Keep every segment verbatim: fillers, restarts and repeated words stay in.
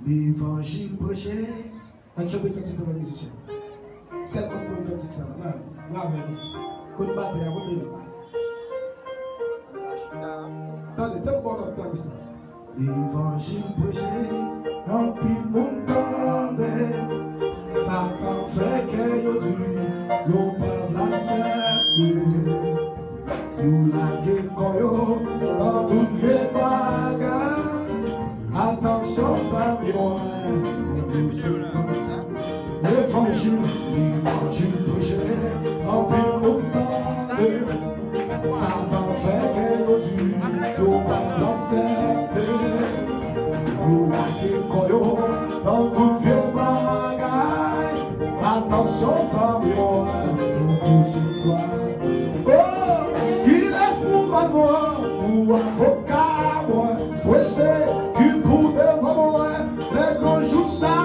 Levanjil preche. Ann chante kantik pou mizisyen. Sèlman pou kantik sa la. Lave nou. Kote batè a, kote li? Tande, tande, bon, tande, tande sa. Levanjil preche, anpil moun tande. Satan fè kè yo di, yo pa vle aksepte. Yo lage kò yo nan tout vye bagay. Atansyon, zanmi mwen. Levanjil, levanjil preche, anpil moun tande. Satan fè kè yo di, yo pa vle aksepte. Yo lage kò yo nan tout vye bagay. Atansyon, zanmi mwen, nou pouse kwa. Oh, kilès pou mal mwen, pou avoka mwen, prese ki pou devan mwen, lè gran jou sa.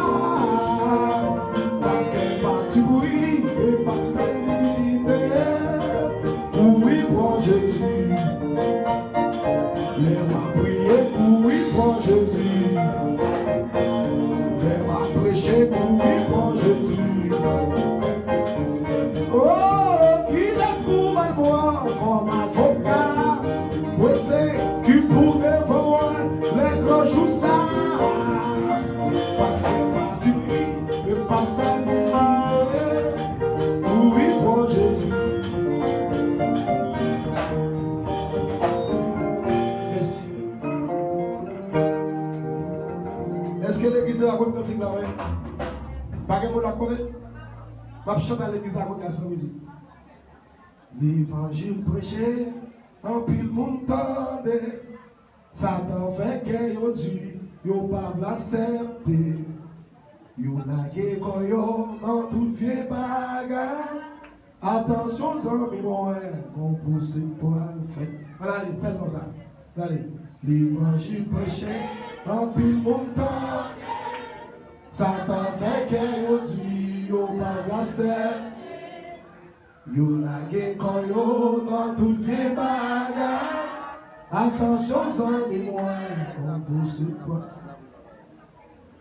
Pa gen patipri, e pa salite, kouri pran Jezi. Lè w ap priye, kouri pran Jezi. Lè w ap preche, kouri pran Jezi. Oh, kilès pou mal mwen kòm avoka, prese ki pou devan mwen, lè gran jou sa. Pa gen patipri, e pa salite, kouri pran Jezi. Mèsi. Èske legliz la konn kantik la, wi? Pa gen moun la konnen? M ap chante a legliz la kounye a san mizik. Levanjil preche, anpil moun tande. Satan fè kè yo di, yo pa vle aksepte. Yo lage kò yo nan tout vye bagay. Atansyon, zanmi mwen, gon pouse pral fèt. Ann ale, fè l konsa. Ann ale. Levanjil preche, anpil moun tande. Satan fè kè yo di, yo pa vle aksepte. Yo lage kò yo nan tout vye bagay. Atansyon, zanmi mwen, gon pouse pral.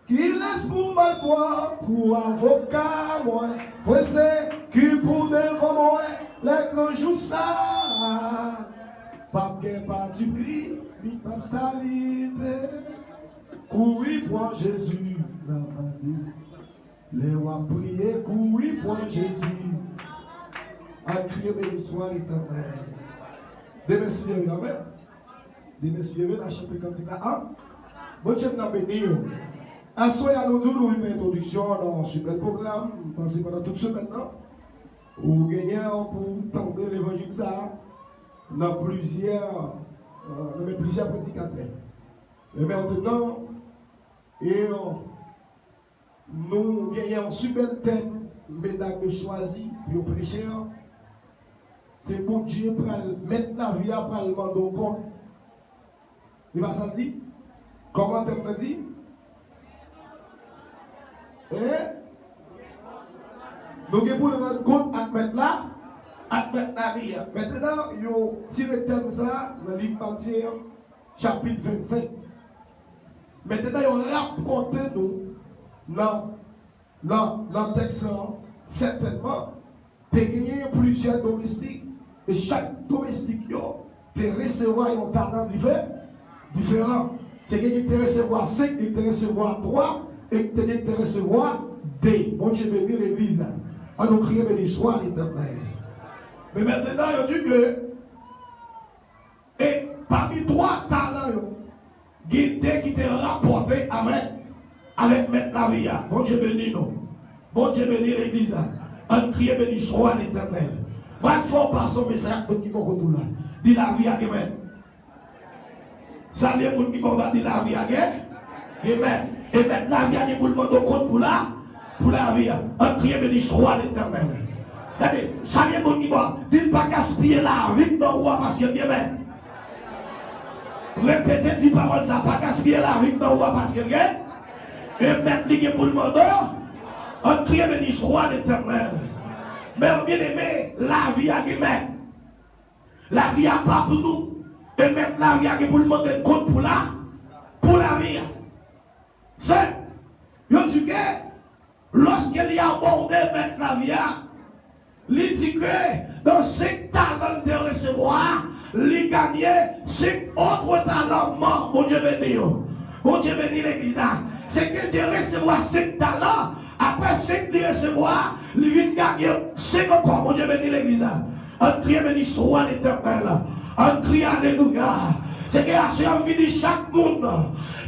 Kilès pou mal kwa, pou avoka mwen, prese ki pou devan mwen, lè gran jou sa. Pap gen patipri, ni pap salite. Kouri pran Jezi nan mande. Lè w ap priye, kouri pran Jezi. Ann kriye, beni swa Letènèl. Demen, si Dye vle, amèn. Demen, si Dye vle, n a chante kantik la, an? Bondye m nan beni w. Aswè a, nou di w nou vin fè entwodiksyon nan yon sipè pwogram. M panse pandan tout semèn nan, ou genyen pou w tande levanjil sa a nan plizyè, euh, nan men plizyè predikatè. E mentnan, e, euh, nou genyen yon sipè tèm medam yo chwazi pou yo preche an. Se Bondye pral, mèt lavi a pral mande w kont. Li pa sa l di? Kòman tèm nan di? Hein? Nou gen pou n rann kont ak mèt la, ak mèt lavi a. Mentnan, yo tire tèm sa a nan liv Matye an, chapit vennsenk. Mentnan, yo rapòte nou nan, nan, nan tèks lan, sètènman, te genyen plizyè domestik, e chak domestik yo te resevwa yon talan dife-, diferan. Te genyen ki te resevwa senk, ki te resevwa twa, e te genyen ki te resevwa de. Bondye beni legliz la. Ann nou kriye, beni swa Letènèl. Men mentnan, yo di ke E pami twa talan yo, gen de ki te rapòte avèk, avèk mèt lavi a. Bondye beni nou. Bondye beni legliz la. Ann kriye, beni swa Letènèl. Mwen fè w pase yon mesaj ak moun ki bò kote w la. Di, lavi a gen mèt. Salye moun ki bò w la, di, lavi a gen, gen mèt. E mèt lavi a gen pou l mande w kont pou la, pou lavi a. Ann kriye, beni swa Letènèl. Gade, salye moun ki bò, di l pa gaspiye lavi k nan ou a paske l gen mèt. Repete, di pawòl sa, pa gaspiye lavi k nan ou a paske l gen. E mèt li gen pou l mande w. Ann kriye, beni swa Letènèl. Men byeneme, lavi a gen mèt. Lavi a pa pou nou. E mèt lavi a gen pou l mande n kont pou la, pou lavi a. Se, Yo di ke lòske li abòde mèt lavi a, li di ke nan senk talan li te resevwa a, li ganye senk òt talan. Bondye beni yo. Bondye beni legliz la. Se ke li te resevwa senk talan, apre senk li resevwa a, li vin ganye senk ankò. Bondye beni legliz la. Ann kriye, beni swa Letènèl. Ann kriye, alelouya. Se ke aswè a m vin di chak moun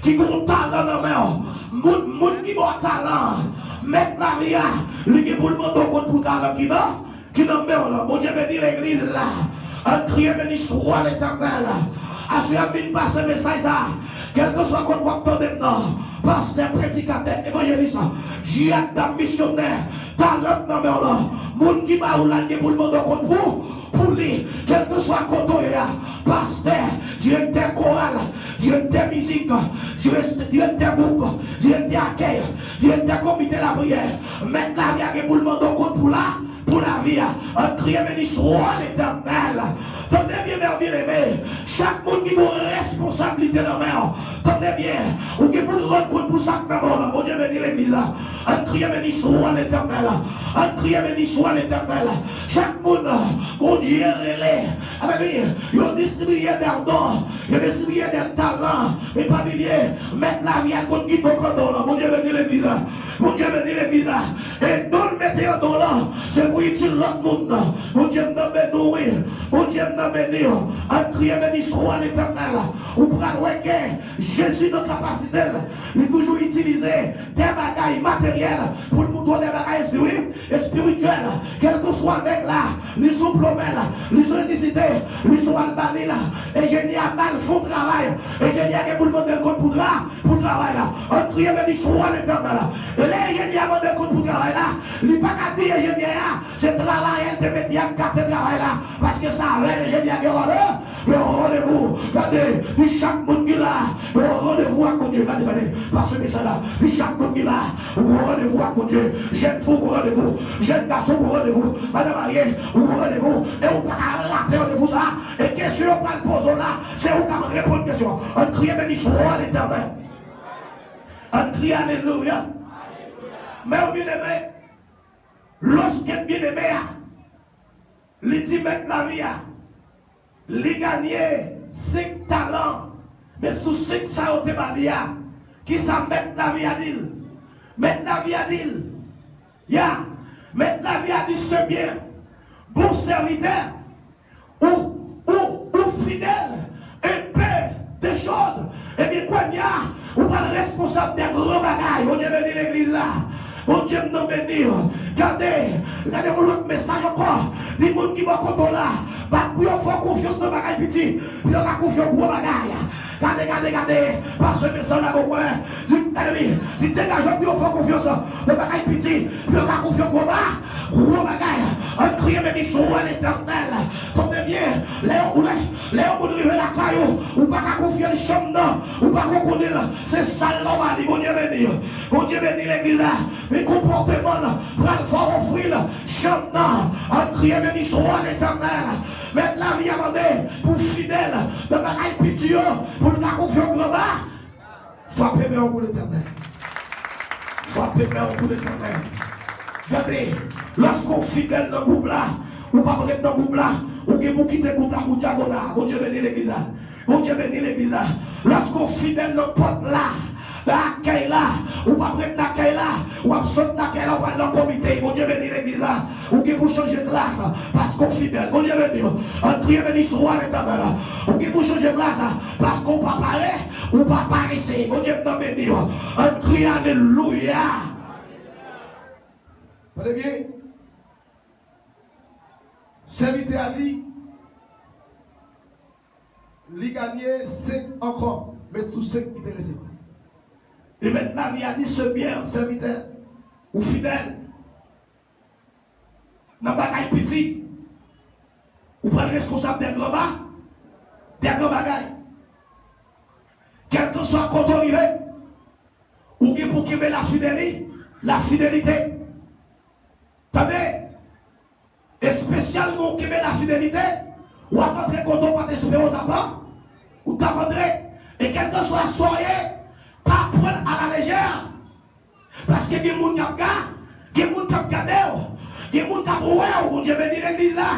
ki gen yon talan nan men w, moun, moun ki ba w talan, mèt lavi a, li gen pou l mande w kont pou talan ki nan, ki nan men w lan. Bondye beni legliz la. Ann kriye, beni swa Letènèl. Aswè a m vin pase mesaj sa. Kèlkeswa kot w ap tande m nan, pastè, predikatè, evanjelis, dyakon, misyonè, talan nan men w lan, moun ki ba ou la, l gen pou l mande w kont pou, pou li, kèlkeswa kote w ye a, pastè, direktè koral, direktè mizik, dirè-, direktè gwoup, direktè akèy, direktè komite lapriyè, mèt lavi a gen pou l mande w kont pou la, pou lavi a. Ann kriye, beni swa Letènèl. Tande byen, mè byeneme. Chak moun ki gen yon responsablite nan men w, tande byen, ou gen pou rann kont pou sa k nan men w lan. Bondye beni legliz la. Ann kriye, beni swa Letènèl. Ann kriye, beni swa Letènèl. Chak moun, Bondye rele. Alelouya. Yo distribiye dè don, yo distribiye dè talan. Men pa bliye, mèt lavi a konn ki don k anndan w lan. Bondye beni legliz la. Bondye beni legliz la. E don l mete anndan w lan, se pou itil lòt moun. Bondye m nan beni w, wi. Bondye m nan beni w. Ann kriye, beni swa Letènèl. Ou pral wè ke Jezi nan kapasite l, li toujou itilize de bagay materyèl pou l montre w de bagay espiri-, espirityèl. Kèlkeswa nèg la, li sou plomè l, li sou elektrisite, li sou albanil, enjenyè a ba l fon travay, enjenyè a gen pou l mande l kont pou tra-, pou travay la. Ann kriye, beni swa Letènèl. E lè enjenyè a mande l kont pou travay la, li pa ka di enjenyè a se travayè l te mete ap gate travay la, paske sa avè l enjenyè a gen randevou. Gen randevou. Gade, li chak moun ki la, gen randevou ak Bondye. Gade, gade, pase mesaj la. Li chak moun ki la, ou gen randevou ak Bondye. Jèn fi, ou gen randevou. Jèn gason, ou gen randevou. Madan marye, ou gen randevou. E ou pa ka rate randevou sa. E kesyon yo pral poze w la, se ou k ap reponn kesyon an. Ann kriye, beni swa Letènèl. Ann kriye, alelouya. Mè w byeneme, lòske byeneme a, li di mèt lavi a, li ganye senk talan, men sou senk sa yo te ba li a, kisa mèt lavi a di l? Mèt lavi a di l, ya, mèt lavi a di, se byen, bon sèvitè, ou, ou, ou fidèl, un peu de choses. Ebyen, kounye a, ou pral responsab de gran bagay. Bondye beni legliz la. Bondye m nan beni w. Gade, gade yon lòt mesaj ankò. Di moun ki bò kote w la, bat pou yo fè w konfyans nan bagay piti, pou yo ka konfye w gwo bagay. Gade, gade, gade. Pase mesaj la pou mwen. Di, gade, di, degaje w pou yo fè w konfyans nan bagay piti, pou yo ka konfye w gwo ba-, gwo bagay. Ann kriye, beni swa Letènèl. Tande byen, lè yon, lè, lè yon moun rive lakay ou, ou pa ka konfye l chanm nan, ou pa ka konnen l, se sa l la w ba li. Bondye beni w. Bondye beni legliz la. Men konpòteman l pral fè w ofri l chanm nan. Ann kriye, beni swa Letènèl. Mèt lavi a mande pou fidèl nan bagay piti yo, pou l ka konfye w gran ba-, Frape men w pou Letènèl. Frape men w pou Letènèl. Gade, lòske w fidèl nan gwoup la, ou p ap ret nan gwoup la, ou gen pou kite gwoup la pou dyagonal. Bondye beni legliz la. Bondye beni legliz la. Lòske w fidèl nan pòt la, nan akèy la, ou p ap ret nan akèy la, w ap sot nan akèy la, w pral nan komite. Bondye beni legliz la. Ou gen pou chanje klas, paske w fidèl. Bondye beni w. Ann kriye, beni swa Letènèl. Ou gen pou chanje klas, paske w pa pare, ou pa parese. Bondye m nan beni w. Ann kriye, alelouya. Tande byen. Sèvitè a di, li ganye senk ankò, met sou senk li te resevwa. E mentnan li a di, se byen, sèvitè, ou fidèl. Nan bagay piti, ou pral reskonsab de gran ba-, de gran bagay. Kèlkeswa kote w rive, ou gen pou kenbe lafideli-, lafidelite. Tande, espesyalman ou kenbe lafidelite, w ap antre kote w pa t espere w t ap, ou t ap antre. E kèlkeswa sa w ye, pa pran l alalejè. Paske gen moun k ap ga, gen moun k ap gade w, gen moun k ap wè w. Bondye beni legliz la.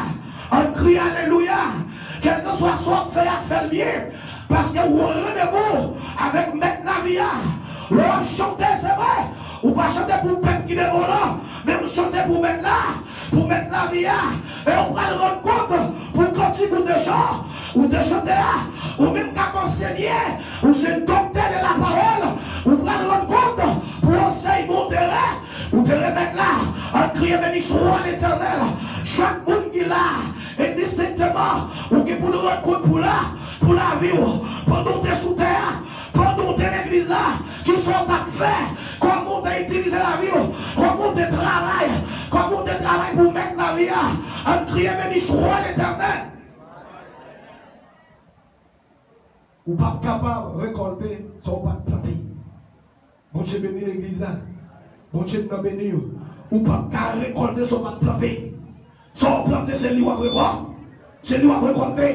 Ann kriye alelouya. Kèlkeswa sa w ap fè, y ap fè l byen. Paske ou an randevou avèk Mèt lavi a. Lè w ap chante, se vre, ou pa chante pou pèp ki devan w lan, men ou chante pou Mèt la, pou Mèt lavi a. E ou pral rann kont pou kantik ou te chan-, ou te chante a. Ou menm k ap anseye, ou se doktè de la pawòl, ou pral rann kont pou ansèyman ou te re-, ou te remèt la. Ann kriye, beni swa Letènèl. Chak moun ki la, endistenkteman, ou gen pou n rann kont pou la, pou lavi w, pandan w te sou tè a, pandan w te legliz la, kisa w t ap fè, kòman w te itilize lavi w, kòman w te travay, kòman w te travay pou Mèt lavi a. Ann kriye, beni swa Letènèl. Ou p ap kapab rekòlte sa w pa t plante. Bondye beni legliz la. Bondye nan beni w. Ou p ap ka rekòlte sa w pa t plante. Sa w plante, se li w ap rekò-, se li w ap rekòlte.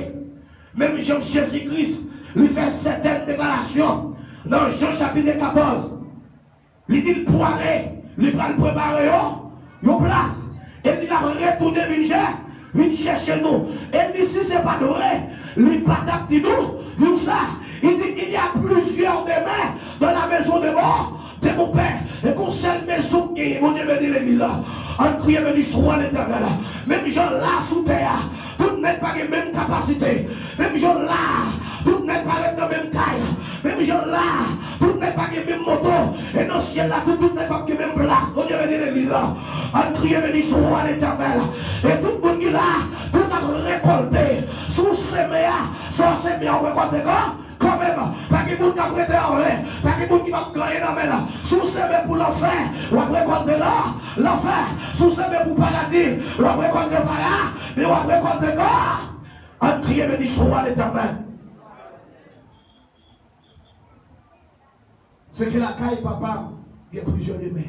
Menm jan Jezi Kris, li fè sètèn deklarasyon nan Jan chapit katòz. Li di l pwale, li pral prepare yo yon plas. E li ap retounen vin chè-, vin chèche nou. E li di si se pa t vre, li pa t ap di nou, nou sa. Li di, il y a plusieurs demeures dans la maison de mon, de mon père. E gon sèl mezon k genyen. Bondye beni legliz la. Ann kriye, beni swa Letènèl. Menm jan la sou tè a, tout nèg pa gen menm kapasite. Menm jan la, tout nèg pa ret nan menm kay. Menm jan la, tout nèg pa gen menm moto. E nan syèl la tou, tout nèg p ap gen menm plas. Bondye beni legliz la. Ann kriye, beni swa Letènèl. E tout moun ki la, tout ap rekòlte. Si w seme a, sa w seme a, w rekòlte kan, kanmenm. Pa gen moun k ap rete anlè. Pa gen moun ki p ap gen anyen nan men l. Si w seme pou lanfè, w ap rekòlte lan-, lanfè. Si w seme pou paradi, w ap rekòlte para-, men w ap rekòlte kan. Ann kriye, beni swa Letènèl. Se ke lakay papa m gen plizyè demè.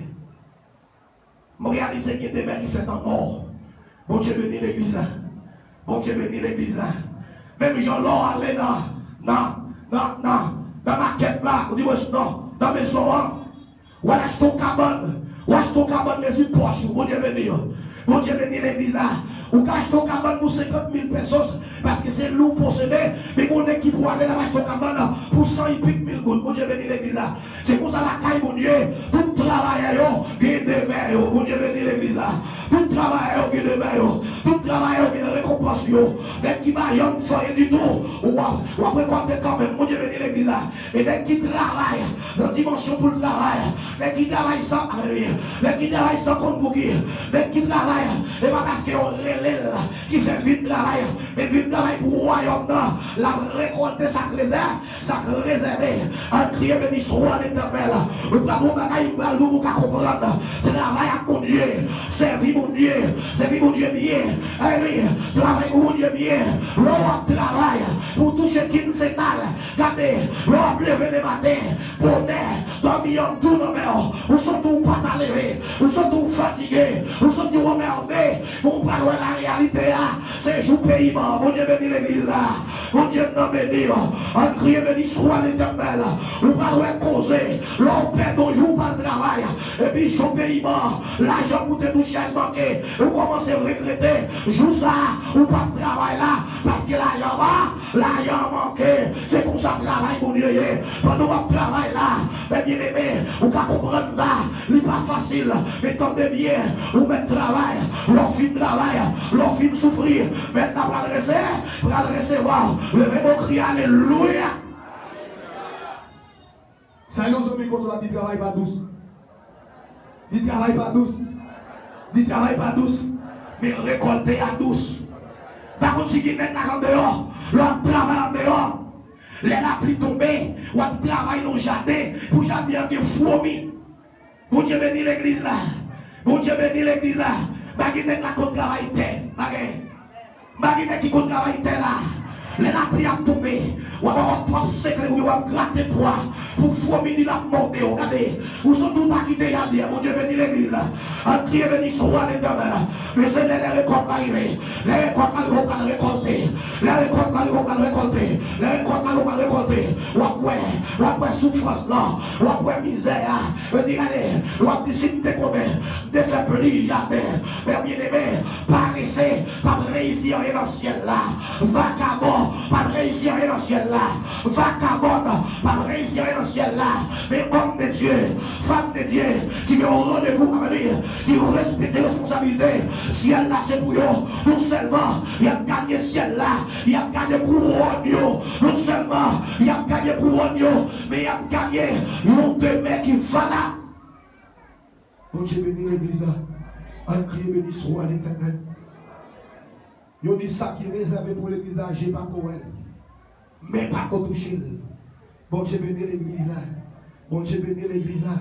M reyalize gen demè ki fèt an mò. Bondye beni legliz la. Bondye beni legliz la. Menm jan lè w ale nan, nan, nan, nan, nan makèt la, ou di mwen non, nan mezon an, w al achte yon kabann. W achte yon kabann mezi pòch ou. Bondye beni yo. Bondye beni legliz la. Ou ka achte yon kabann pou senkant mil pesos, paske se li w posede. Men gon nèg ki pou ale la achte yon kabann pou san epik mil goud. Bondye beni legliz la. Se konsa lakay Bondye, tout travayè yo gen demè yo. Bondye beni legliz la. Tout travayè yo gen demè yo. Tout travayè yo gen rekonpans yo. Nèg ki pa janm fè anyen ditou, w ap, w ap rekòlte kanmenm. Bondye beni legliz la. E nèg ki travay nan dimansyon pou l travay, nèg ki travay san, alelouya, nèg ki travay san konn pou ki, nèg ki travay, e pa paske yo rele l ki fè l vin travay, men vin travay pou wayòm nan, l ap rekòlte sa k rezè-, sa k rezève. Ann kriye, beni swa Letènèl. Ou pral wè yon bagay, m pral di w pou w ka konprann. Travay ak Bondye, sèvi Bondye, sèvi Bondye byen. Alelouya. Travay pou Bondye byen. Lè w ap travay pou w touche kinsenal, gade, lè w ap leve lematen, bonè, dòmi an dou nan men w. Ou santi w pa ta leve. Ou santi w fatige. Ou santi w anmède. Men w pral wè lareyalite a. Se jou peyiman. Bondye beni legliz la. Bondye nan beni w. Ann kriye, beni swa Letènèl. Ou pral wè koze. Lè w pèdi yon jou w pa al travay. Epi jou peyiman, lajan pou w te touche al manke. Ou kòmanse regrete. Jou sa a, ou pa t travay la. Paske lajan pa, lajan manke. Se konsa travay Bondye ye. Pandan w ap travay la, men byeneme, ou ka konprann sa. Li pa fasil. Men tande byen, ou mèt travay. Lè w fin travay, lè w fin soufri, Mèt la pral rese-, pral resevwa w. Leve men w, kriye alelouya. Salye yon zanmi kote w la, di travay pa dous. Di travay pa dous. Di travay pa dous. Men rekòlte a dous. Pa konn si gen nèg la k andeyò, lè w ap travay andeyò. Lè lapli tonbe, w ap travay nan yon jaden, pou jaden an gen fwomi. Bondye beni legliz la. Bondye beni legliz la. Pa gen nèg la konn travay tè. Pa gen. M pa gen nèg ki konn travay tè la. Lè lapli ap tonbe, w ap, w ap, w ap sekle oubyen w ap grate pwa pou fomi li l ap mòde w. Gade, ou santi w ta kite jaden an. Bondye beni legliz la. Ann kriye benisyon a Letènèl. Men se lè, lè rekòt la rive. Lè rekòt la rive, ou pral rekòlte. Lè rekòt la rive, ou pral rekòlte. Lè rekòt la rive, ou pral rekòlte. W ap wè, w ap wè soufrans lan, w ap wè mizè a. Yo di, gade, w ap di, si m te konnen, m te fè plis jaden. Men byeneme, parese p ap reyisi anyen nan syèl la. Vakabon p ap reyisi anyen nan syèl la. Vakabòn p ap reyisi anyen nan syèl la. Men òm de Dye, fanm de Dye, ki gen yon randevou avè li, ki respekte responsabilite, syèl la se pou yo. Non sèlman y ap ganye syèl la, y ap ganye kouwòn yo. Non sèlman y ap ganye kouwòn yo, men y ap ganye yon demen ki valab. Bondye beni legliz la. Ann kriye benisyon a Letènèl. Yo di sa ki rezève pou legliz la, je pa ko wè l. Men pa ko touche l. Bondye beni legliz la. Bondye beni legliz la.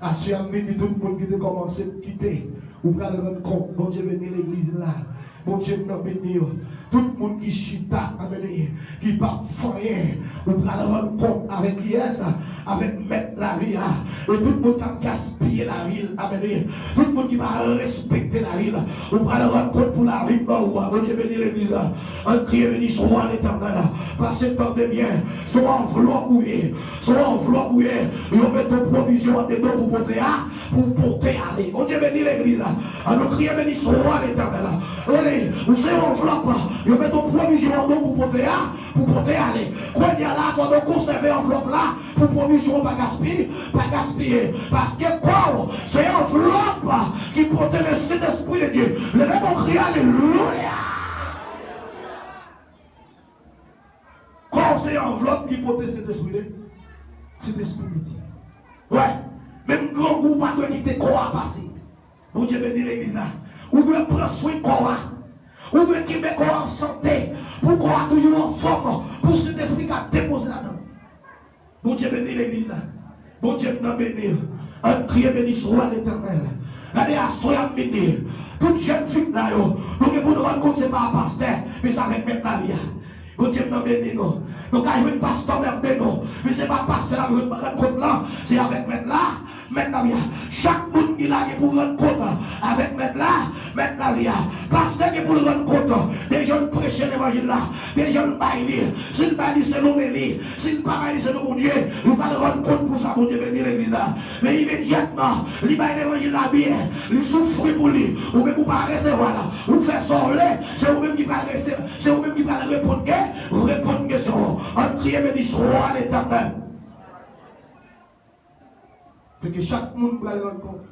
Aswè a m vin di tout moun ki te kòmanse kite, ou pral rann kont. Bondye beni legliz la. Bondye m nan beni yo. Tout moun ki chita, alelouya, ki p ap fè anyen, ou pral rann kont avèk kiyès? Avèk mèt lavi a. E tout moun k ap gaspiye lavi l, alelouya. Tout moun ki pa respekte lavi l, ou pral rann kont pou lavi m ban ou a. Bondye beni legliz la. Ann kriye benisyon a Letènèl. Paske tande byen, se yon anvlòp ou ye. Se yon anvlòp ou ye. Yo mete yon pwovizyon andedan pou pote a, pou pote ale. Bondye beni legliz la. Ann nou kriye benisyon a Letènèl. Rele, ou se yon anvlòp. Yo mete yon pwovizyon andedan pou pote a, pou pote ale. Kounye a la, fò nou konsève anvlòp la pou pwovizyon pa gaspiye, pa gaspiye. Paske kò w se yon anvlòp ki pote le Sentespri de Dye. Leve bon kri, alelouya! Kò w se yon anvlòp ki pote Sentespri de, Sentespri de Dye. Wè, menm grangou pa dwe kite kò a pase. Bondye beni legliz la. Ou dwe pran swen kò a. Ou dwe kenbe kò a an sante. Pou kò a toujou anfòm. Pou Sentespri ka depoze ladan l. Bondye beni legliz la. Bondye m nan beni. Ann kriye benisyon a Letènèl. Gade aswè a m vin di. Tout jèn fi k la yo, nou gen pou nou rann kont se pa pastè, men se avèk mèt lavi a. Bondye m nan beni nou. Nou ka jwenn pastè mèt de nou, men se pa pastè la pou jwenn rann kont lan, se avèk mèt la, mèt lavi a. Chak moun ki la gen pou rann kont avèk mèt la, mèt lavi a. Pastè gen pou l rann kont de jan l preche levanjil la, de jan l bay li. Si l bay li selon men li, si l pa bay li selon Bondye, li pral rann kont pou sa. Bondye beni legliz la. Men imedyatman, li bay levanjil la byen, li soufri pou li, ou menm ou pa resevwa l, ou fè sa w vle, se ou menm ki pral rese-, se ou menm ki pral reponn ke, reponn kesyon an. Ann kriye benisyon a Letènèl. Se ke chak moun pral rann kont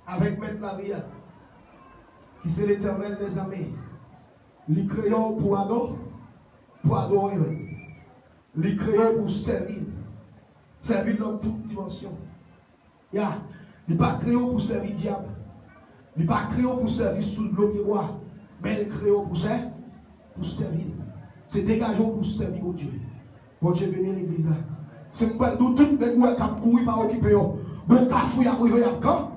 avèk mèt lavi a, ki se Letènèl dèzame. Li kreye w pou ado-, pou adore l. Li kreye w pou sèvi l. Sèvi l nan tout dimansyon. Ya, li pa kreye w pou sèvi dyab. Li pa kreye w pou sèvi sou dlo pyebwa. Men li kreye w pou sè-, pou sèvi l. Se degaje w pou sèvi Bondye. Bondye beni legliz la. Se m pral di w, tout nèg ou wè k ap kouri, pa okipe yo. Bon kafou y ap rive, y ap kan-,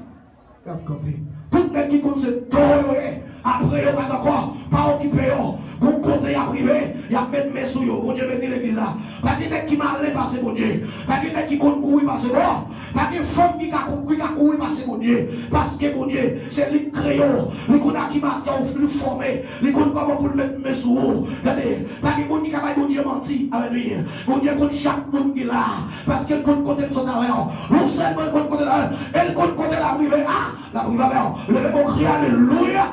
y ap kanpe. Tout nèg ki konn se do yo ye, apre yo pa dakò, pa okipe yo. Bon kote y ap rive, y ap met men sou yo. Bondye beni legliz la. Pa gen nèg ki malen pase Bondye. Pa gen nèg ki konn kouri pase bon. Pa gen fanm ki ka kou-, ki ka kouri pase Bondye. Paske Bondye, se li k kreye w. Li konn a ki matyè w, li fòme. Li konn kòman pou l met men sou ou. Gade, pa gen moun ki ka bay Bondye manti. Alelouya. Bondye konn chak moun ki la. Paske l konn kote l sot avè w. Non sèlman l konn kote l avè w, e l konn kote l ap rive a. L ap rive avè w. Leve bon kri, alelouya.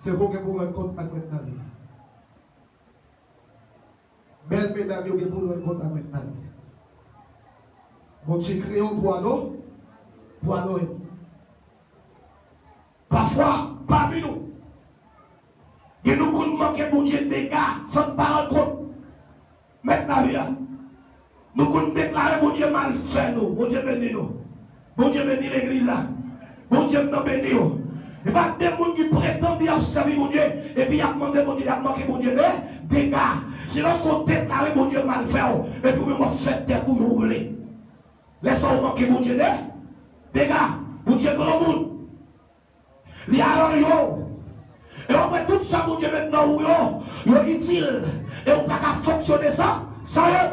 Se pou gen pou rann kont ak mèt lavi. Bèl medam yo gen pou rann kont ak mèt lavi. Bondye kreye w pou ado-, pou adore l. Pafwa, pami nou, gen nou konn manke Bondye dega san n pa rann kont. Mèt lavi a. Nou konn deklare Bondye mal fè nou. Bondye beni nou. Bondye beni legliz la. Bondye m nan beni w. E pa de moun ki pretann y ap sèvi Bondye, epi y ap mande Bondye, y ap manke Bondye de dega. Se lòske w deklare Bondye mal fè w, epi w menm w ap fè tèt ou jan w vle. Lè sa w manke Bondye de dega. Bondye granmoun. Li aranje w. E w wè tout sa Bondye met nan ou yo, yo itil. E ou pa ka fonksyone san, san yo.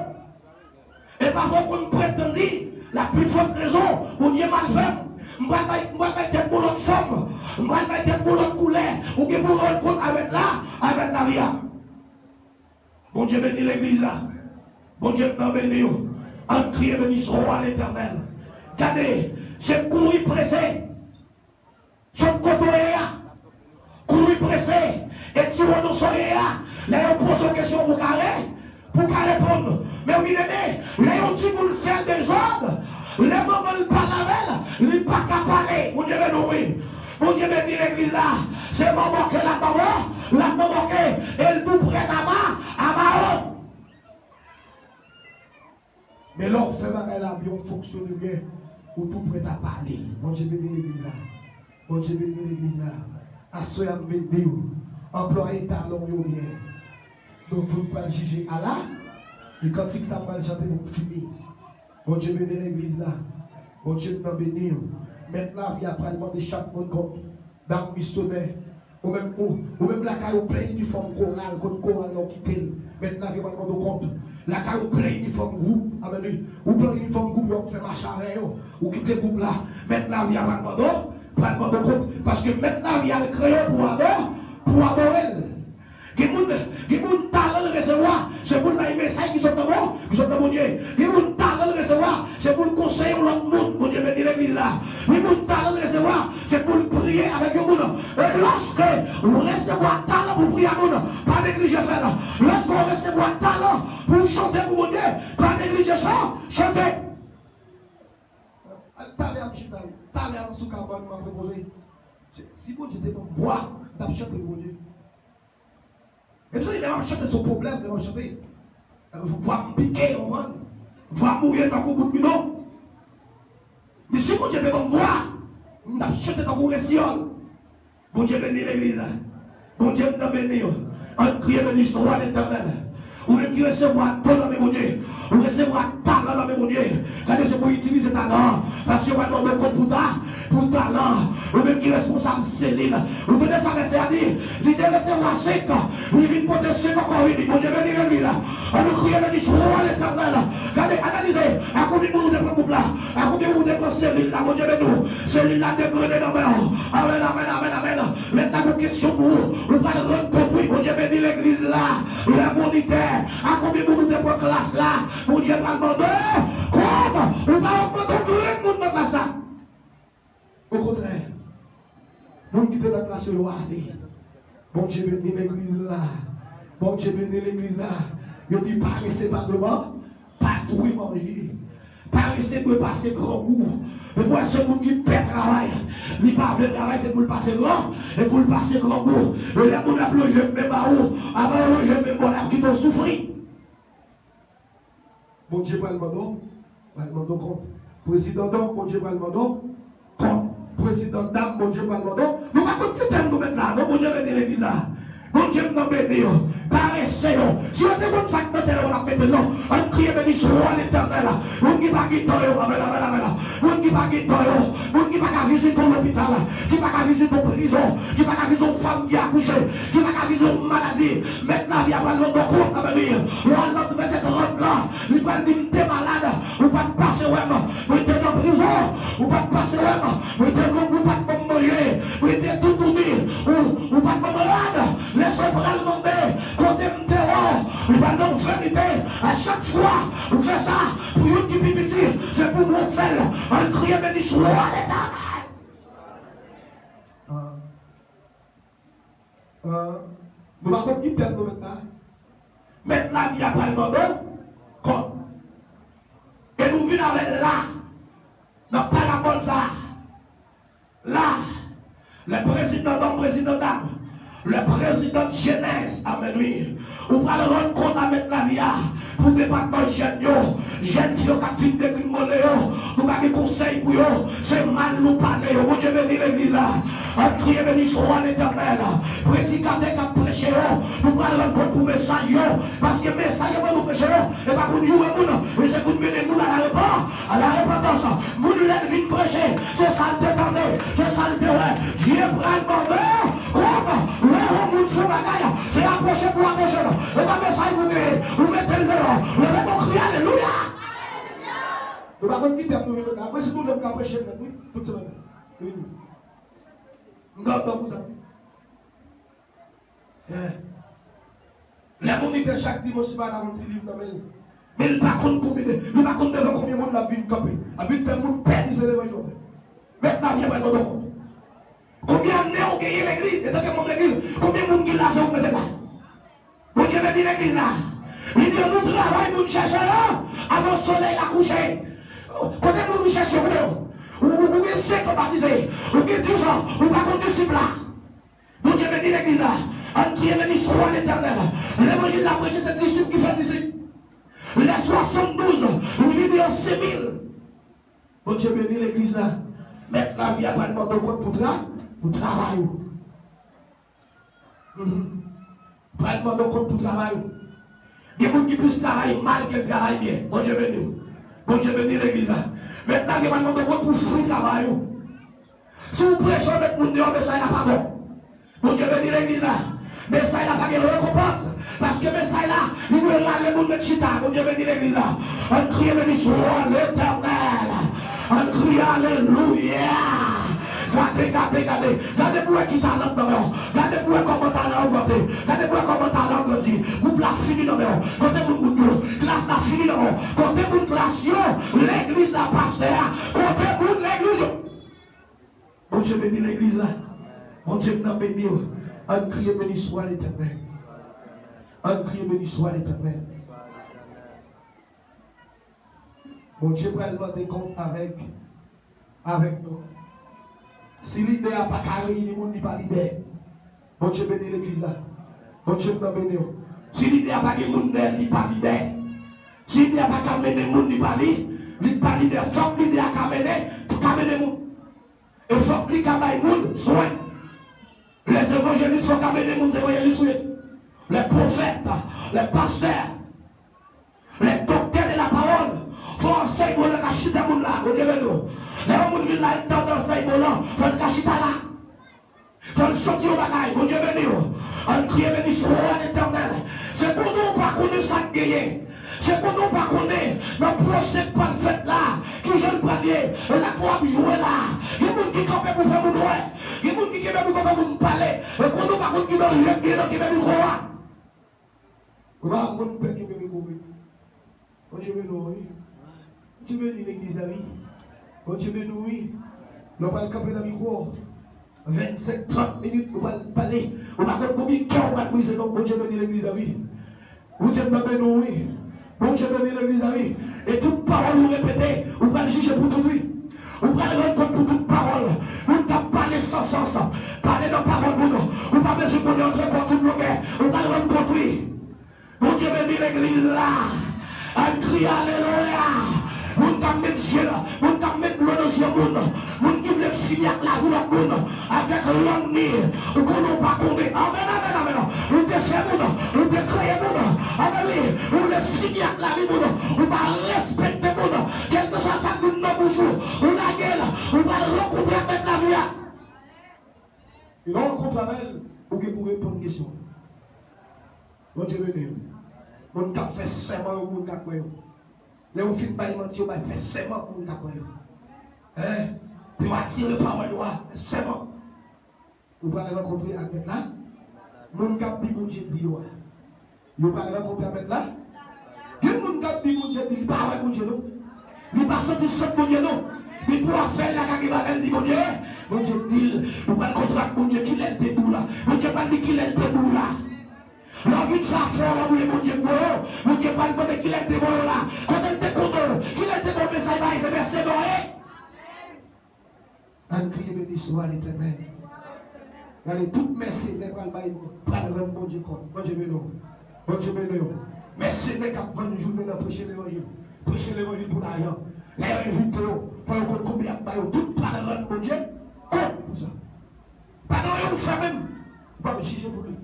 E pafwa ou konn pretann di, la pli fòt rezon, Bondye mal fè m. M pral bay, m pral bay tèt mwen lòt fòm. M pral bay tèt mwen lòt koulè. Ou gen pou rann kont avèk la, avèk lavi a. Bondye beni legliz la. Bondye nan beni w. Ann kriye benediksyon a Letènèl. Gade, se kouri prese. Sot kote w ye a. Kouri prese. E ti wononson ye a. Lè yo poze w kesyon pou w ka re-, pou w ka reponn. Men w byeneme, lè yon timoun fè dezòd, lè manman l pale avè l, li pa ka pale. Bondye beni w, wi. Bondye beni legliz la. Se manman ke l ap manman, l ap manman ke, e l tou prèt a ma, a ma o. Men lè w fè bagay la byen, w fonksyone byen, ou tou prèt a pale. Bondye beni legliz la. Bondye beni legliz la. Aswè a m beni w. Anplwaye talon w yo byen. Nou tout pral jije ala. E kantik sa m pral chante pou m fini. Bondye beni legliz la. Bondye nan beni w. Mèt lavi a pral mande chak moun kont. Dam misyonè, ou menm, ou, ou menm lakay ou plen inifòm koral, kot koral la ou kite l. Mèt lavi a pral mande w kont. Lakay ou plen inifòm gwoup, amèn wi. Ou plen inifòm gwoup yo ap fè mache avè yo. Ou kite gwoup la. Mèt lavi a pral mande w, pral mande w kont. Paske mèt lavi a al kreye w pou adore, pou adore l. Gen moun, gen moun talan l resevwa, se pou l bay mesaj ki sot nan Bon-, ki sot nan Bondye. Gen moun talan l resevwa, se pou l konseye yon lòt moun. Bondye beni legliz la. Gen moun talan l resevwa, se pou l priye avèk yon moun. E lòske ou resevwa talan pou priye a moun, pa neglije fè l. Lòske ou resevwa talan pou w chante pou Bondye, pa neglije chan-, chante. Talè a m chita, talè a m sou kabann, m ap repoze. Si Bondye te ban m vwa, m t ap chante pou Bondye. E m santi lè m ap chante se yon pwoblèm, lè m ap chante. Vwa m pike, w konprann? Vwa m mouye tankou bout bidon. Men si Bondye te ban m vwa, m t ap chante tankou resiyòl. Bondye beni legliz la. Bondye m nan beni w. Ann kriye benediksyon a Letènèl. Ou menm ki resevwa don nan men Bondye, ou resevwa talan nan men Bondye. Gade, se pou itilize talan an. Paske yo pral mande w kont pou ta-, pou talan. Ou menm ki responsab selil. Ou tande sa mesye a di? Li te resevwa senk, li vin pote senk ankò vini. Bondye beni legliz la. Ann nou kriye benediksyon a Letènèl. Gade, analize. A konbyen moun ou te pran gwoup la? A konbyen moun ou te pran selil la? Bondye beni w. Selil la degrene nan men w. Amèn, amèn, amèn, amèn. Mentnan, gon kesyon pou ou. Ou pral rann kont, wi. Bondye beni legliz la. Lè monitè, a konbyen moun ou te pran klas la? Bondye pral mande w kòb. Ou pa mande yon grenn moun nan klas la. Okontrè, moun ki te nan klas yo, yo ale. Bondye beni legliz la. Bondye beni legliz la. Yo di parese pa dwe man-, pa dwe manje. Parese dwe pase grangou. Ou wè se moun ki pè travay. Li pa vle travay, se pou l pase gran, e pou l pase grangou. E lè moun ap lonje men ba ou, avan yo lonje men ba w, l ap kite w soufri. Bondye pral mande w, pral mande w kont. Prezidan Dòk, Bondye pral mande w kont. Prezidan Dam, Bondye pral mande w. Nou pa konn ki tèm nou met la, non, Bondye beni legliz la. Bondye m nan beni yo. Parese yo. Si yo te konn sa k nan tè yo, yo pa t ap mete l, non. Ann kriye benediksyon a Letènèl. Moun ki pa gen tan yo, amèn, amèn, amèn. Moun ki pa gen tan yo, moun ki pa ka vizite yon lopital, ki pa ka vizite yon prizon, ki pa ka vizite yon fanm ki akouche, ki pa ka vizite yon maladi, Mèt lavi a pral mande w kont nan men li. Lè w al nan vèsè trant lan, li pral di, m te malad, ou pa t pase wè m. Mwen te nan prizon, ou pa t pase wè m. Mwen te grangou, ou pa t ban m manje. Mwen te toutouni, ou, ou pa t ban m rad. Lè sa w pral mande, kote m te wè w, ou pral nan verite. A chak fwa ou fè sa pou youn ki pi piti, se pou mwen w fè l. Ann kriye benediksyon a Letènèl. Ah. Ah. Nou pa konn ki tèm nou met la. Mèt lavi a pral mande w kont. E nou vin avè l la, nan parabòl sa a. La, lè prezidan Dòk, prezidan Dam, Le président jeunesse, amèn wi. Ou pral rann kont a mèt lavi a pou depatman jèn yo, jèn fi yo k ap fin degringole yo, nou pa gen konsèy pou yo, se mal nou pale yo. Bondye beni legliz la. Ann kriye, beni swa Letènèl. Predikatè k ap preche yo, nou pral rann kont pou mesaj yo, paske mesaj yo ban nou preche yo, e pa pou n joure moun, men se pou n mennen moun a la repan-, a la repantans. Moun lè l vin preche, se sa l te tande, se sa l te wè. Dye pral mande w kòm lè yon moun fè yon bagay, se apwoche pou apwoche l. E pa mesaj pou genyen, ou mete l deyò. Leve men w, kriye alelouya. Nou pa konn ki tèm nou vin la. Mwen si nou vle m ka preche nèt wi, tout semèn. Wi, wi. M ka ban pou sa. Eh. Lè Monique chak dimanch li pa ta konn ti liv nan men l. Men li pa konn konbyen de, li pa konn devan konbyen moun l ap vin kanpe. Ap vin fè moun pè di se levanjil w fè. Mèt lavi a pral mande w kont. Konbyen ane w genyen legliz, antanke manm legliz, konbyen moun ki la se ou k mete la? Bondye beni legliz la. Li di yo nou travay moun chèche yo avan solèy la kouche. Kote moun ou chèche yo, kote yo? Ou, ou, ou gen senk an batize, ou gen douz an, ou pa konn disip la. Bondye beni legliz la. Ann kriye beni swa Letènèl. Levanjil la preche se disip ki fè disip. Lè swasanndouz, li vide yo senk mil. Bondye beni legliz la. Mèt lavi a pral mande w kont pou tra-, pou travay ou. Mhm. Pral mande w kont pou travay ou. Gen moun ki plis travay mal ke l travay byen. Bondye beni w. Bondye beni legliz la. Mèt lavi a pral mande w kont pou fwi travay ou. Si w preche w met moun deyò, mesaj la pa bon. Bondye beni legliz la. Mesaj la pa gen rekonpans. Paske mesaj la, li dwe rale moun met chita. Bondye beni legliz la. Ann kriye beni swa Letènèl. Ann kriye alelouya. Gade, gade, gade. Gade pou wè ki talan nan men w. Gade pou wè kòman talan an ogmante. Gade pou wè kòman talan an grandi. Gwoup la fini nan men w. Kote moun gwoup yo? Klas la fini nan men w. Kote moun klas yo? Legliz la, pastè a. Kote moun legliz yo? Bondye beni legliz la. Bondye m nan beni w. Ann kriye beni swa Letènèl. Ann kriye beni swa Letènèl. Bondye pral mande kont avèk, avèk nou. Si lidè a pa ka reyini moun, li pa lidè. Bondye beni legliz la. Bondye m nan beni w. Si lidè a pa gen moun dèyè l, li pa lidè. Si lidè a pa ka mennen moun, li pa li, li pa lidè. Fòk lidè a ka mennen, ka mennen moun. E fòk li ka bay moun swen. Lè evanjelis fòk ka mennen moun evanjelis wi. Lè pwofèt, lè pastè, lè doktè de la pawòl, fò ansèyman lan ka chita moun la. Bondye beni w. Lè yon moun vin la, li tande ansèyman lan, fò l ka chita la. Fò l soti yon bagay. Bondye beni w. Ann kriye beni swa Letènèl. Se konnen w pa konnen sa k genyen. Se konnen w pa konnen nan pwosè k pral fèt la, kijan l pral ye. E lè fò w ap jwe la. Gen moun ki kanpe pou fè moun wè. Gen moun ki kenbe mikwo fè moun pale. E konnen w pa konn ki danje k gen nan kenbe mikwo a. Ou pa konn pè kenbe mikwo vre. Bondye beni w wi. Bondye beni legliz la wi. Bondye beni w wi. Lè w pral kanpe nan mikwo, vennsenk, trant minit, ou pral pale. Ou pa konn konbyen kè w pral brize non. Bondye beni legliz la wi. Bondye m nan beni w wi. Bondye beni legliz la wi. E tout pawòl ou repete, ou pral jije pou tout wi. Ou pral rann kont pou tout pawòl. Moun k ap pale san sans, pale nan pawòl moun. Ou pa bezwen konnen antre kò tout longè. Ou pral rann kont wi. Bondye beni legliz la. Ann kriye alelouya. Moun k ap met je, moun k ap met dlo nan je moun. Moun ki vle fini ak lavi lòt moun avèk lang li. Ou konnen w pa konnen. Amèn, amèn, amèn. Ou te fè moun, ou te kreye moun. Amèn wi. Ou vle fini ak lavi moun. Ou pa respekte moun. Kèlkeswa sa k vin nan bouch ou, ou lage l. Ou pral rankontre ak mèt lavi a. E lè w rankontre avè l, ou gen pou reponn kesyon. Bondye beni w. Moun k ap fè sèman yo, moun ka kwè yo. Lè ou fin bay manti, yo bay fè sèman pou moun ka kwè yo. Hein? Pou yo atire pawòl yo a, fè sèman. Ou pral rankontre ak mèt la. Moun k ap di Bondye di yo a. Yo pral rankontre avèk la. Gen moun k ap di Bondye di li pa wè Bondye non. Li pa santi sant Bondye non. Men pou w ap fè l la ka gen bagay l di Bondye. Bondye di l. Ou pral kontre ak Bondye kilè l te di w la. Bondye pral di kilè l te di w la. Lè w vin fè afè w, w ap ouye Bondye gwo. Bondye pral mande kilè l te voye w la. Kote l te konnen w. Kilè l te ba w mesaj ba Efesyen, ba e. Ann kriye beni swa Letènèl. Gade, tout mèsenè pral bay, pral rann Bondye kont. Bondye beni w. Bondye beni w. Mèsenè k ap vann jounen nan preche levanjil. Preche levanjil pou lajan. Lè yo envite yo, fò yo konn konbyen y ap ba yo. Tout pral rann Bondye kont pou sa. Pa gen anyen pou fè menm. Ou p ap jije pou li.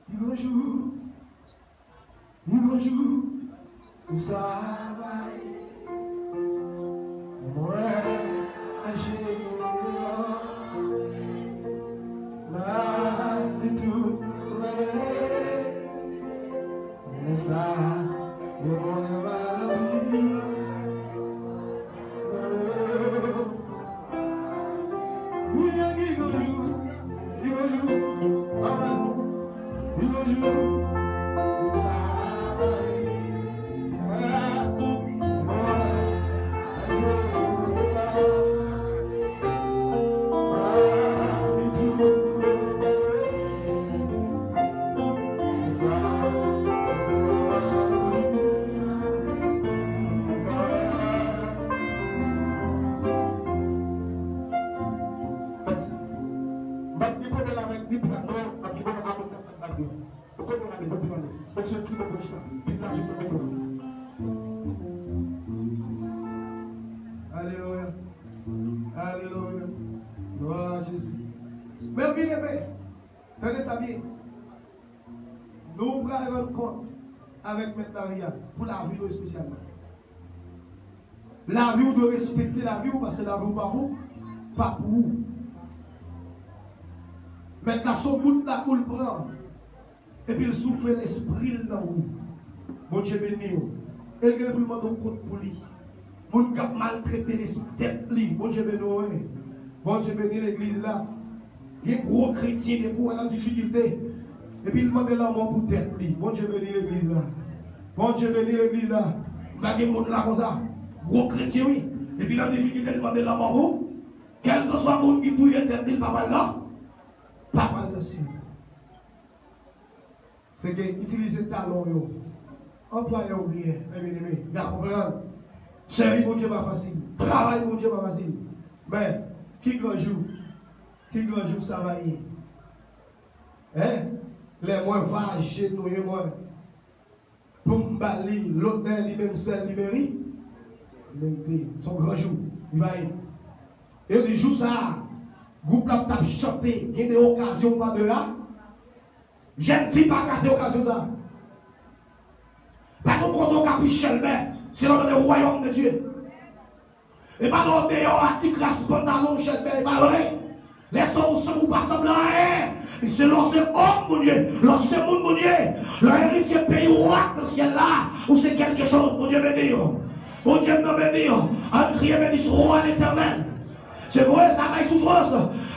Li gon jou. Yon jou, sa va ye. Mwen, ajenou an, m ap di tout mwen. Men sa, yo mwen va anpil. Mèsi. M pa t gen pwoblèm avèk ni pla non, ak ki bò amoun k ap bat yo. Ou konn yo gade, bon, bon, bon. Mèsi, mèsi, bon, bon, chita. Vin la, je peux comprendre. Alelouya. Alelouya. Glwa a Jezi. Men byeneme, tande sa byen. Nou pral rann kont avèk Mèt Lavi a pou lavi nou espesyalman. Lavi w dwe respekte lavi w, paske lavi w pa pou, pa pou ou. Mèt la se yon bout la pou l pran, epi l soufle lespri l nan ou. Bondye beni w. E l gen pou l mande w kont pou li. Moun k ap maltrete lespri tèt li. Bondye beni w, wi. Bondye beni legliz la. Gen gwo kretyen depi w nan difikilte, epi l mande lanmò pou tèt li. Bondye beni legliz la. Bondye beni legliz la. M pa gen moun la konsa. Gwo kretyen, wi. Epi nan difikilte, l mande lanmò pou. Kèlkeswa moun ki touye tèt li, l pa pral nan. Pa pral nan syèl. Se ke itilize talon yo. Anplwaye yo byen, men byeneme. Y a konprann. Sèvi Bondye pa fasil. Travay Bondye pa fasil. Men, ki gran jou, ki gran jou sa va ye. Hein? Lè mwen va ajenouye mwen pou m ba li lotnè li menm sèl li meri-, merite. Se yon gran jou. Li va ye. E li jou sa a, gwoup la ap t ap chante, gen de okazyon pa de la. Jèn fi pa gate okazyon sa. Pa gen kote w ka pi chèlbè, se lè w nan le wayòm de Dye. E pa lè w deyò a ti kras pantalon w chèlbè, e pa vre. Lè sa w sanm ou pa sanble anyen. E se lè w se òm Bondye, lè w se moun Bondye, lè w eritye peyi w ak nan syèl la, ou se kèlkechoz. Bondye beni w. Bondye m nan beni w. Ann kriye, beni swa Letènèl. Se vre, sa bay soufrans.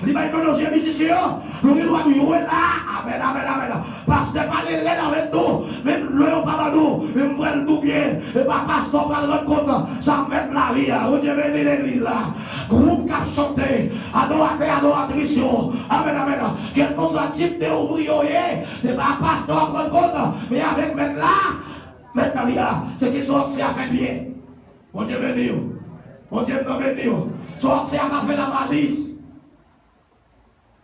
Li bay mizè mizisyen yo. Nou gen dwa nou jwe la. Amèn, amèn, amèn. Pastè pale lèd avèk nou. Menm lè yo pa ban nou, men m pral nou byen. E pa pastè pral rann kont sa mèt lavi a. Bondye beni legliz la. Gwoup k ap chante, adoratè, adoratris yo. Amèn, amèn. Kèlkeswa tip de ouvriye w ye, se pa pastè w ap rann kont, men avèk mèt la, mèt lavi a. Se ki sa w ap fè a fè byen. Bondye beni w. Bondye m nan beni w. Sa w ap fè a pa fè la malis.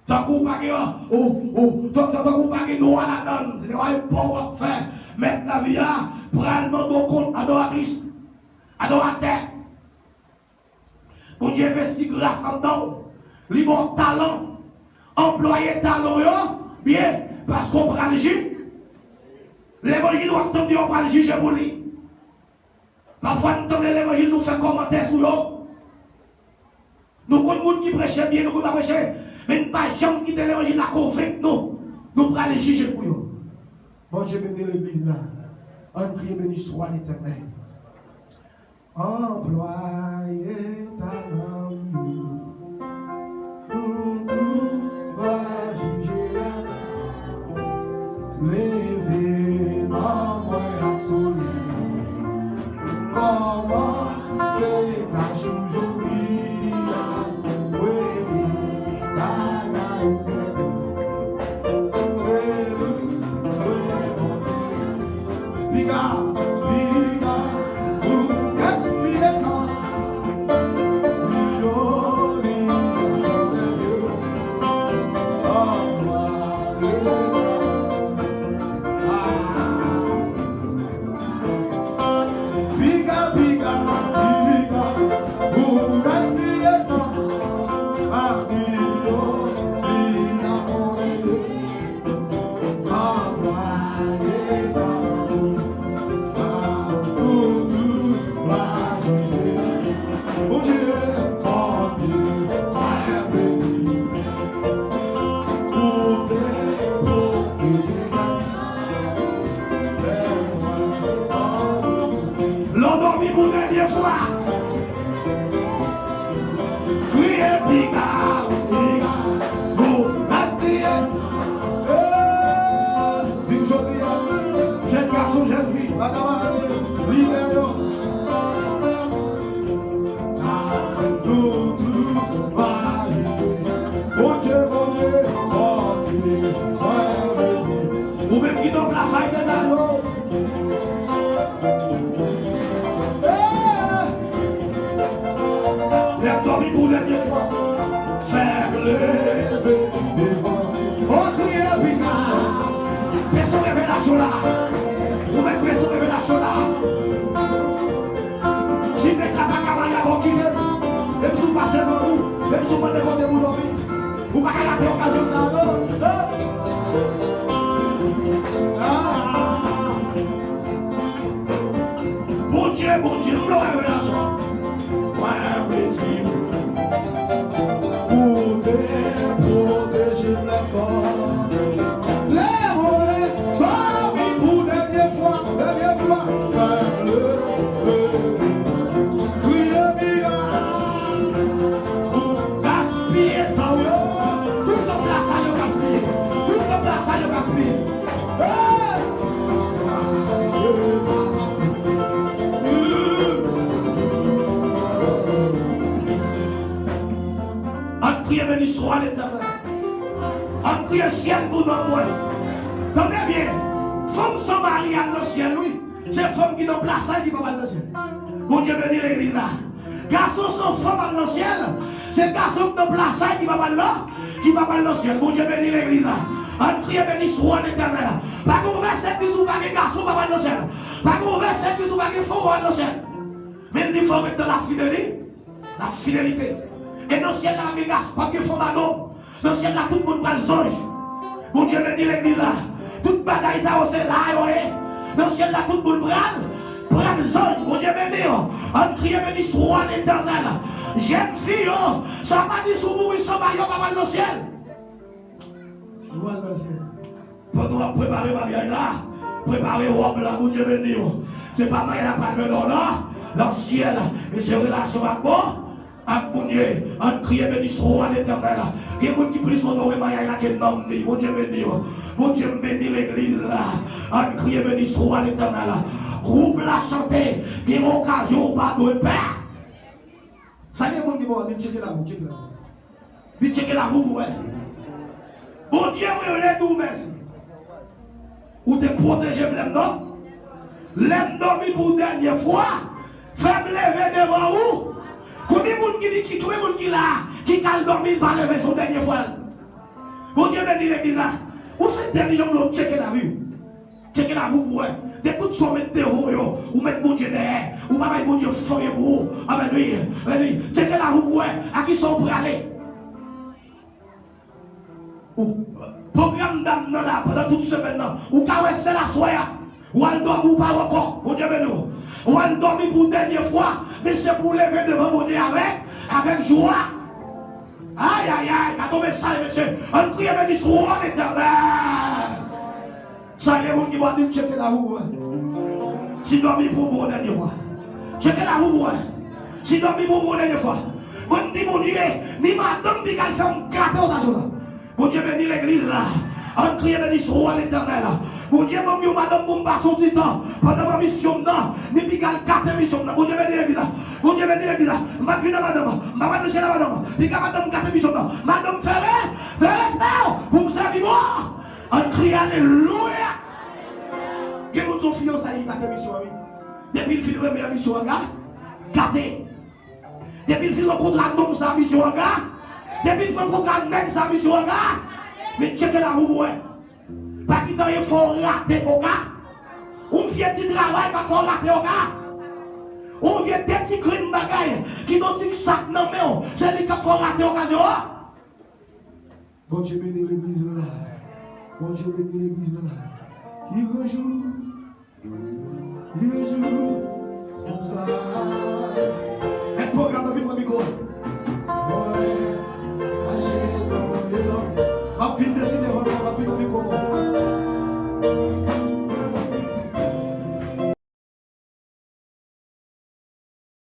Tankou w pa gen, ou, ou, tan-, tan-, tankou w pa gen dwa ladan l. Se travay pa w w ap fè. Mèt lavi a pral mande w kont, adoratris, adoratè. Bondye envesti gras anndan w. Li ba w talan. Anplwaye talan w yo byen, paske w pral ji-, levanjil w ap tande yo pral jije pou li. Pafwa n tande levanjil, nou fè kòmantè sou yo. Nou konn moun ki preche byen, nou konn pa preche, men n pa janm kite levanjil la konvenk nou. Nou pral jije pou yo. Bondye beni legliz la. Ann kriye, beni swa Letènèl. Anplwaye talan w yo. Pou tou va jije a. Leve nan mwen ak solèy. Kòmanse tach ou jodi a. Wi, wi, bagay ou pèdi. Se li, wi, Bondye. Piga, piga, ou gaspiye tan. Li joli, Lè w dòmi pou dènye fwa, kriye piga, piga, nou gaspiye. Eh, vin jodi a, jèn gason, jèn fi, pa ka mare, libere yo. Bondye, Bondye, Bondye, Bondye. Ou menm ki nan plas Etènèl yo. Lè m dòmi pou dènye fwa, fè m leve devan. O kriye piga. Presyon revelasyon la. Ou mèt presyon revelasyon la. Si nèg la pa ka mare avè w, kite l. Menm si w pase nan ou, menm si w mande kote pou dòmi, ou pa ka rate okazyon sa a non. Ah! Bondye, Bondye, m vle wè revelasyon. Mwen redi pou te pwoteje m ankò. Lè mwen dòmi pou dènye fwa, dènye fwa, fè m leve, kriye mirak, gaspiye tan yo, tout tan plas sa yo gaspiye, tout tan plas sa yo gaspiye. Hey! Ann priye, beni swa Letènèl. Ann priye syèl pou nanm mwen. Tande byen, fanm san mari al nan syèl wi. Se fanm ki nan plas la ki p ap al nan syèl. Bondye beni legliz la. Gason san fanm al nan syèl, se gason ki nan plas la ki p ap al nan, ki p ap al nan syèl. Bondye beni legliz la. Ann kriye, beni swa Letènèl. Pa gen yon vèsè ki di si w pa gen gason w p ap al nan syèl. Pa gen yon vèsè ki di si w pa gen fanm w p ap al nan syèl. Men li fè w ret nan lafideli-, lafidelite. E nan syèl la p ap gen gason, p ap gen fanm a nonm. Nan syèl la, tout moun pral zanj. Bondye beni legliz la. Tout bagay sa yo se la yo ye. Nan syèl la, tout moun pral, pral zanj. Bondye beni yo. Ann kriye, beni swa Letènèl. Jèn fi yo, sa pa di si w mouri san maryaj w p ap al nan syèl. Ou pral nan syèl. Pandan w ap prepare maryaj la, prepare wòb la, Bondye beni w. Se pa maryaj la pral mennen w nan, nan syèl, men se relasyon ak bon, ak Bondye. Ann kriye, beni swa Letènèl. Gen moun ki plis onore maryaj la ke nanm li. Bondye beni w. Bondye m beni legliz la. Ann kriye, beni swa Letènèl. Gwoup la chante, gen okazyon ou pa dwe pè. Sa gen moun ki bò a, di tcheke lavi w, tcheke lavi w. Di tcheke lavi w pou wè. Bondye, mwen vle di w mèsi. Ou te pwoteje m lè m dò-, lè m dòmi pou dènye fwa. Fè m leve devan ou. Konbyen moun ki di ki, konbyen moun ki la, ki kal dòmi, l pa leve, se yon dènye fwa l. Bondye beni legliz la. Ou se entèlijan, ou tcheke lavi w. Tcheke lavi w pou wè. De tout sa w met devan w yo, ou met Bondye dèyè. Ou pa bay Bondye fòk pou ou. Amèn, wi. Amèn, wi. Tcheke lavi w pou wè. A kisa w prale? Ou, pwogram dam nan la, pandan tout semèn nan, ou ka wè sèl aswè a. Ou al dòmi, ou pa wè ankò. Bondye beni w. Ou al dòmi pou dènye fwa, men se pou w leve devan Bondye avèk, avèk jwa. Ay, ay, ay, pa tonbe sal, mesye. Ann kriye, beni swa Letènèl. Salye moun ki bò a, di l tcheke lavi w pou wè. Si dòmi pou w pou yon dènye fwa. Tcheke lavi w pou wè. Si dòmi pou w pou yon dènye fwa. Mwen m di Bondye, ni madanm piga l fè m gate okazyon sa. Bondye beni legliz la. Ann kriye, beni swa Letènèl. Bondye ban m yon madanm pou m pase yon ti tan pandan m nan misyon m nan, ni piga l gate misyon m nan. Bondye beni legliz la. Bondye beni legliz la. M pa t vin a madanm. M pa pral nan syèl a madanm. Piga madanm gate misyon m nan. Madanm, fè re-, fè respè w pou m sèvi bò. Ann kriye alelouya. Gen moun se yon fiyanse li gate misyon an wi. Depi l fin renmen an, misyon an ga-, gate. Depi l fin rankontre ak nonm sa, misyon an ga-, depi l fin rankontre ak nèg sa, misyon an ga-, men tcheke lavi w pou wè. Pa kite anyen fè w rate oka. Yon vye ti travay k ap fè w rate oka. Yon vye de ti grenn bagay ki nan ti sak nan men w, se li k ap fè w rate okazyon an. Bondye beni legliz la. Bondye beni legliz la. Ki gran jou, ki gran jou, konsa.